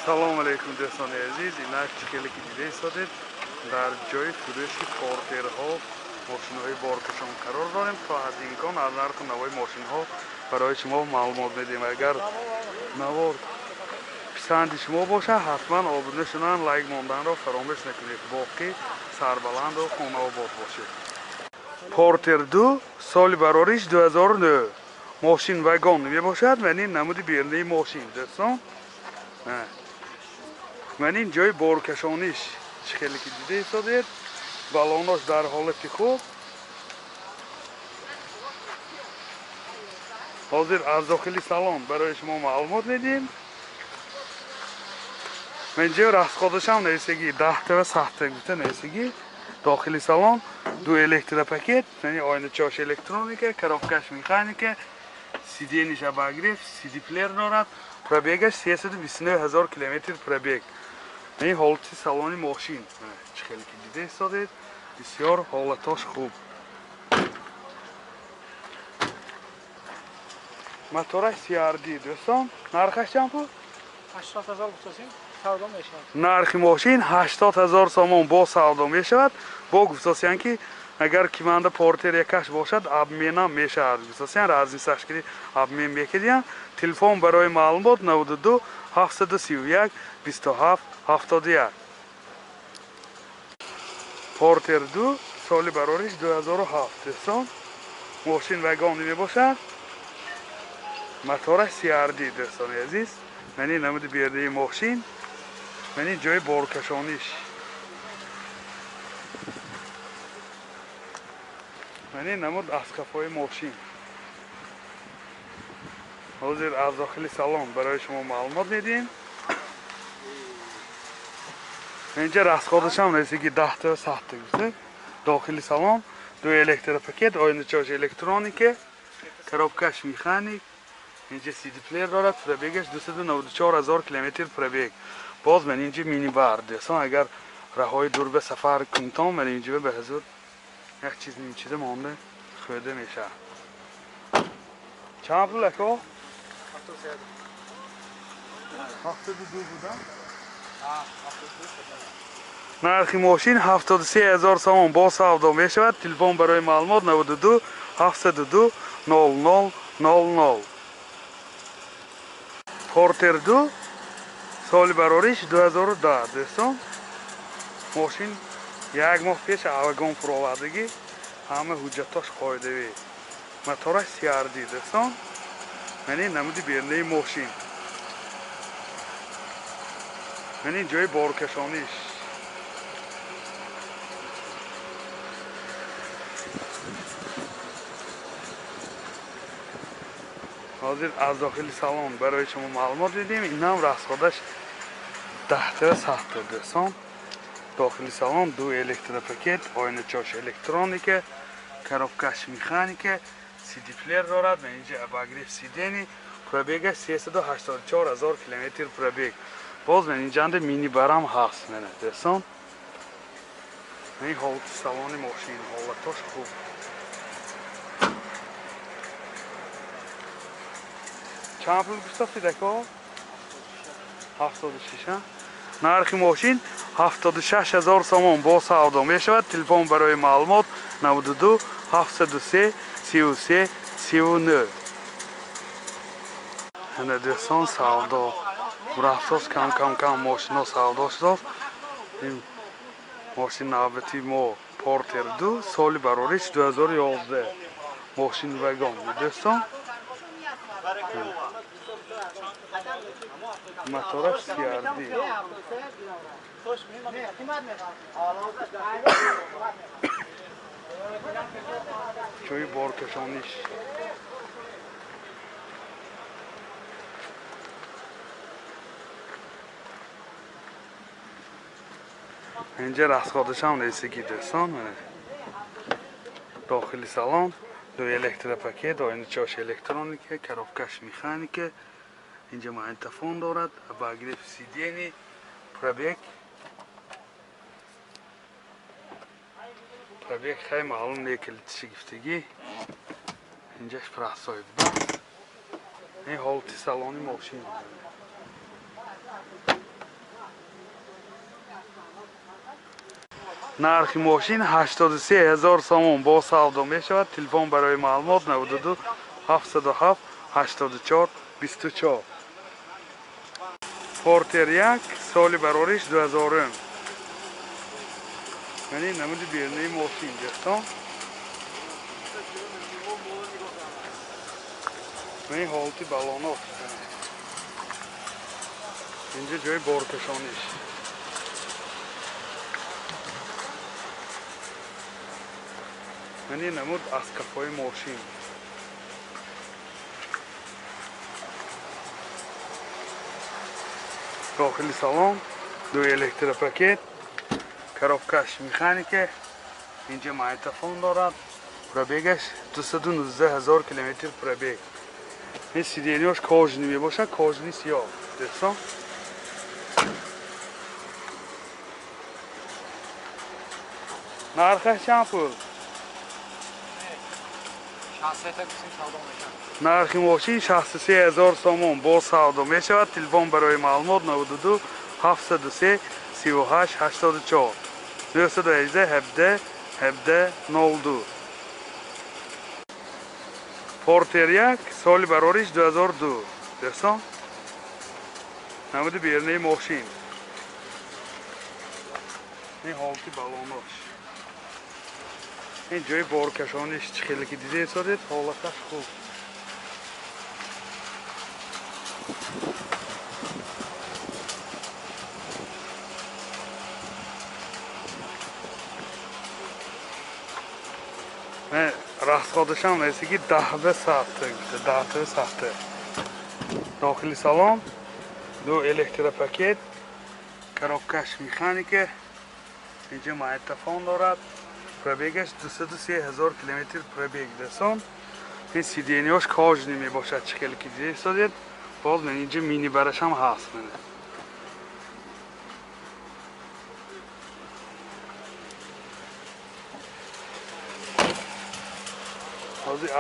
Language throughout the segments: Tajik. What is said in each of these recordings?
Салом алейкум дӯстони азиз, инак чӣ хеле ки дида истодед, дар ҷои фурӯши портерҳо мошинҳои боркашон қарор дорем, то аз имкон аз нарху навои мошинҳо барои шумо маълумот медиҳем. Агар навор писанди шумо бошад, ҳатман обуна шудан, лайк монданро фаромӯш накунед. Боқӣ сарбаланду хонаобод бошед. Портер 2 соли барориш 2009 мошин вагон мебошад. Ман ин намуди берунии мошин дӯстон. Ман ин ҷои боркашониш чӣ хеле ки дида истодед, балонош дар ҳолати хуб. Ҳозир аз дохили салон барои шумо маълумот медиҳем. Ман ҷои расходашам нависагӣ 10 ва 100 гуфта нависагӣ. Дохили салон ду электропакет, яъне оиначаош электроника, коробкаш механика, сиденьиш обогрев, CD-плеер дорад. Пробегаш 329 ҳазор километр пробег. Ин ҳолати салони мошин чӣ хеле ки дида истодед, бисёр ҳолатош хуб. Мотораш CRD дӯстон. Нархаш чанд пул? 80 ҳазор гуфтасем, савдо мешавад. Нархи мошин 80 ҳазор сомон бо савдо мешавад. Бо гуфтасиян ки агар киманда портер якаш бошад, обменам мешавад. Гуфтасиян разницаш ки обмен мекардиян. Телефон барои маълумот 92 731 27 71. Портер 2 соли барориш 2007 дӯстон. Мошин вагони мебошад. Мотораш CRD дӯстони азиз. Ман ин намуди берунии мошин, ман ин ҷои боркашониш. Ман ин намуд аз қафои мошин. Ҳозир аз дохили салон барои шумо маълумот медиҳем. Инҷа расходашам нависаги 10 ва 100 гуфта. Дохили салон ду электропакет, оиначаош электроника, коробкаш механик. Инҷа CD-плеер дорад, пробегаш 294 ҳазор километр пробег. Боз ман инҷа минибар дӯстон, агар раҳои дур ба сафар кунтон, ман инҷа ба ҳузур як чиз нимчида монда хӯрда мешавад. Чанд пул ако? 72 буда? Нархи мошин 73 ҳазор сомон бо савдо мешавад. Телефон барои маълумот 92 702 00 00. Портер 2 соли барориш 2010 дӯстон. Мошин як моҳ пеш вагон фуровардагӣ, ҳама ҳуҷҷатош қоидавӣ. Мотораш CRD дӯстон. Ман ин намуди берунии мошин. Ман ин ҷои боркашониш. Ҳозир аз дохили салон барои шумо маълумот медиҳем. Инам расходаш 10 ва 100 дӯстон. Дохили салон ду электропакет, оиначаош электроника, коробкаш механика, CD-плеер дорад. Ман инҷа обогрев сидени, пробегаш 384 ҳазор километр пробег. Боз ман инҷанда минибарам ҳаст мана дӯстон. Ин ҳолати салони мошин, ҳолатош хуб. Чанд пул гуфтастед ако? 76. Нархи мошин 76 ҳазор сомон бо савдо мешавад. Телефон барои маълумот 92 703 33 39. Ана дӯстон, савдо рафтост, кам кам кам мошино савдо шудааст. Ин мошин навбати мо Портер 2 соли барориш 2011 мошин вагон дӯстон. Мотораш CRD. Ҷои боркашониш. Инҷа расходашам нависагӣ дӯстон. Дохили салон ду электропакет, оиначаош электроника, коробкаш механика. Инҷа магнитофон дорад, обогрев сидени, пробег. Пробег хай маълум не килитиши гифтагӣ. Инҷаш простой буда. Ин ҳолати салони мошин. Нархи мошин 83 000 сомон бо савдо мешавад. Телефон барои маълумот 92 707 84 24. Портер 1 соли барориш 2000. Мани намуди берунаи мошин дӯстон. Мани ҳолати балонот. Инҷа ҷои боркашониш. Мани намуд аз кафои мошин. Дохили салон ду электропакет, коробкаш механика, инҷа магнитофон дорад. Пробегаш 219 000 километр пробег. Ин сиденьяш кожаный мебошад, кожаный сиёҳ. Дӯстон, нархаш чанд пул? Нархи мошин 63 000 сомон бо савдо мешавад. Телефон барои маълумот 92 703 38 84 918 17 17 02. Портер 1 соли барориш 2002. Дӯстон, намуди берунаи мошин. Ин ҳолати балонош. Ин ҷои боркашониш чӣ хеле ки дида истодед, ҳолаташ хуб. Расходашам ресиги 10 саат, 10 саат. Дохили салон ду электропакет, коробкаш механика, инҷа магнитофон дорад. Пробегаш 203 000 километр пробег. Дӯстон, ин сиденьяш кожаный мебошад, чӣ хеле ки дида истодед. Боз ман инҷа мини барашам ҳаст.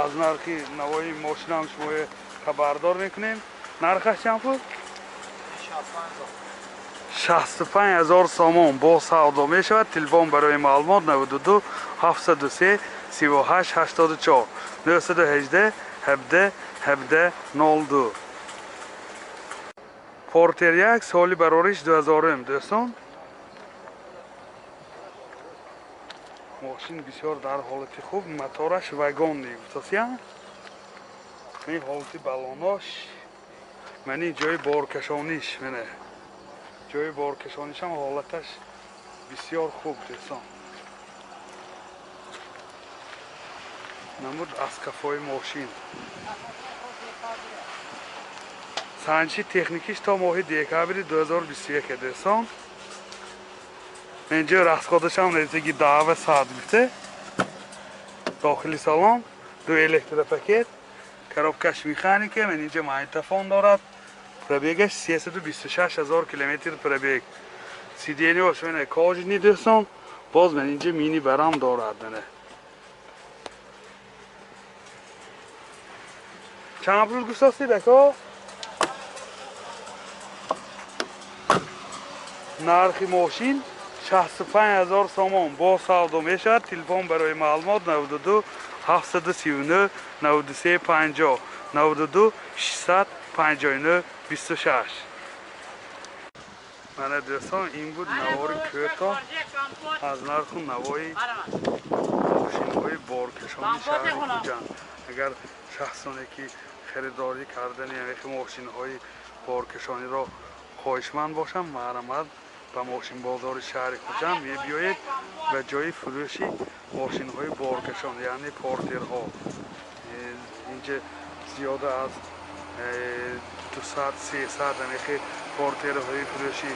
Аз нархи навои мошинам шумо хабардор мекунем. Нархаш чанд пул? 65 000 сомон бо савдо мешавад. Телефон барои маълумот 92 703 38 84 918 17 17 02. Портер 1 соли барориш 2000. Дӯстон, мошин бисёр дар ҳолати хуб, мотораш вагонный гуфтасия. Ин ҳолати балонош, мани ҷои боркашониш, мана ҷои боркашонишам ҳолаташ бисёр хуб. Дӯстон, намуд аз кафои мошин. Санҷиши техникиш то моҳи декабри 2021. Дӯстон, инҷа расходашам резиги 10 саат гуфте. Дохили салон ду электропакет, коробкаш механика, ман инҷа магнитофон дорад. Пробегаш 326 000 километр пробег. Сиденьяш мана кожаный. Дӯстон, боз ман инҷа мини барам дорад. Мана чанд пул гуфтастед ака? Нархи мошин 65 000 сомон бо савдо мешавад. Телефон барои маълумот 92 739 93 50 92 659 26. Мана дӯстон, ин буд навори кӯтоҳ аз нарху навои мошинҳои боркашони шаҳри Хуҷанд. Агар шахсоне ки харидорӣ кардани ҳамин мошинҳои боркашониро хоҳишманд бошанд, марҳамат ба мошинбозори шаҳри Хуҷанд мебиёед ба ҷои фурӯши мошинҳои боркашон, яъне портерҳо. Инҷа зиёда аз 200-300 ҳамин портерҳои фурӯшӣ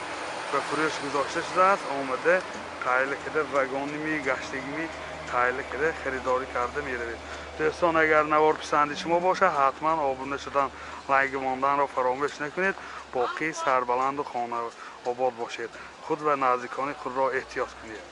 ба фурӯш гузошта шудааст. Омада таҳлил карда, вагоними гаштагими таҳлил карда, харидорӣ карда меравед. Дӯстон, агар навор писанди шумо бошад, ҳатман обуна шудан, лайк монданро фаромӯш накунед. Боқӣ сарбаланду хона обод бошед. Худ ва наздикони худро эҳтиёт кунед.